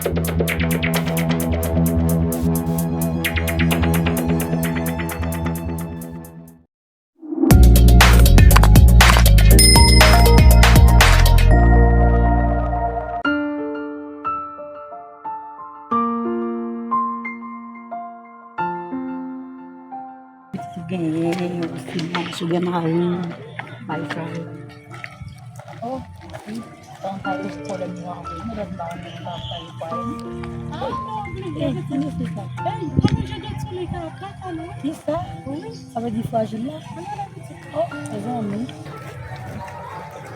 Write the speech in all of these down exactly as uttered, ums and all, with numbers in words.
Pitit ou genyen, ou fin mache, ou gen mari, bay sa yo. Oh, wi. Tan sa yo se pwoblèm nou anpil. Nou lè m pa renmen nou pa fè yo kwa. Ah, non, oblije, se ti mesye sa. Ey, pa manje de sou li ka, pa ka non. Kisa? Wi. Sa vle di frajil la? Oh, mezanmi.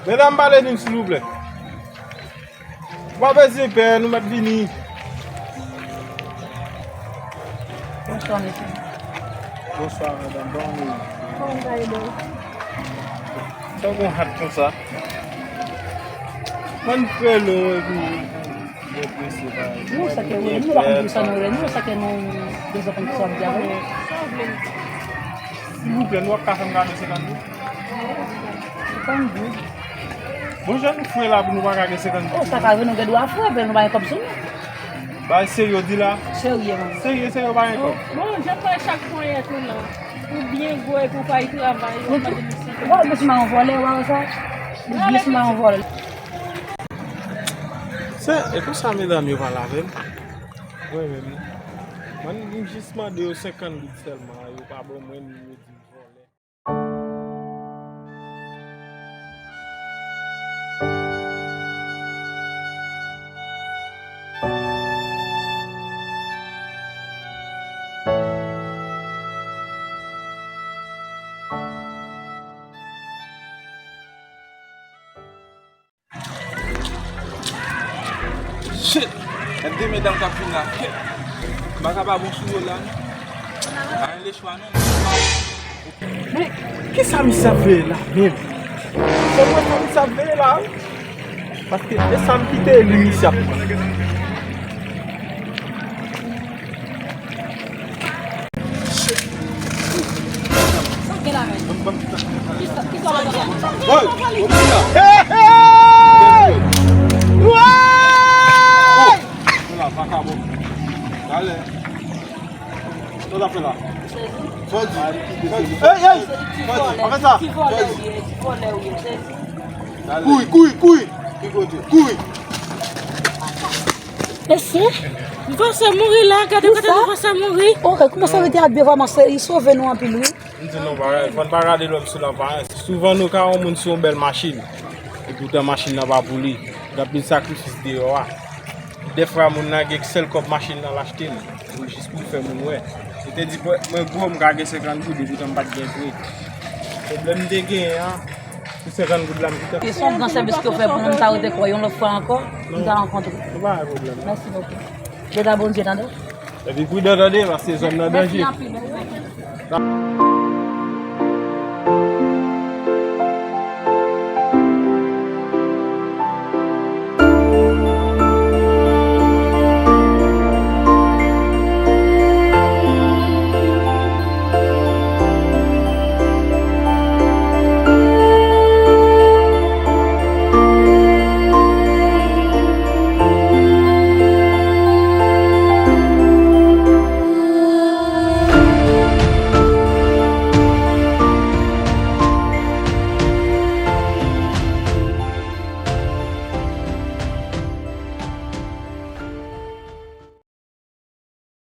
Medam, pale nou, silvouplè. Ou pa bezwen pè, nou mèt vini. Bonswa, mesye. Bonswa, madanm. Bonswa. Kòman w ye? Sa w gen hat konsa? Mwen frelo epi mwen prese pa. Nou sa ke nou pa konn kisa nou rele, nou sa ke nou bezwen konn kisa w ap di avè nou. Silvouplè, nou ap ka fè m kado senkant goud? Senkant goud. Bon, jan nou fre la pou nou pa ka gen senkant goud. Oh, sa ka rive nou gen dwa fre, men nou pa gen kòb sou nou. Bay serye w di la? Serye, man. Serye, serye, w pa gen kòb. Bon, jan m wè chak ponyèt ou la. Ou byen gwo epi w pa travay, w ap mande nou senkant. Wè, w byen sou mayon vòlè, w wè sa? Ou byen sou mayon vòlè. Se, e konsa medam yo pale avè m. Mwen menm, mwen, m jis mande yo senkant goud sèlman, yo pa ban mwen, yo di m vòlè. Shit! Gad de medam k ap vin la. M pa ka pa bon sou yo la, non. Pa gen lechwa, non. Men, kisa misye ap veye la, menm? Se mwen sa misye ap veye la, wi. Paske e sa m kite li, misye ap pran. Sa w gen la menm? Kisa, kisa w ap fè? Hey! Hey! Hey! Sa w ap fè la? Sezi. Sezi. Hey, hey! Sezi, ti vòlè, ti vòlè ou ye, ti vòlè ou ye, sezi. Kouri, kouri, kouri! Ki kote? Kouri! Mesye, nou pase mouri la, gade kote nou pase mouri. Oh, kòman sa rete ap byen vrèman, se, li sove nou anpil, wi. M di nou bagay, fò n pa gade lòm sou laparans. Souvan nou ka wè yon moun sou yon bèl machin, epoutan machin nan pa pou li. Gen anpil sakrifis deyò a. Dèfwa moun nan gen sèl kòb machin nan l achte l, pou jis pou l fè moun wè. Li te di, mwen gwo, m ka gen senkant goud, epoutan m pa t gen pre. Pwoblèm m te genyen an, se senkant goud la m te... Se yon gran sèvis ke w fè pou nou, m ta rete kwè yon lòt fwa ankò, nou ta rankontre. Nou pa gen pwoblèm. Mèsi bokou. Jedi a Bondye, tande. Epi pridan, tande, paske zòn nan danje. Mèsi anpil, mèsi.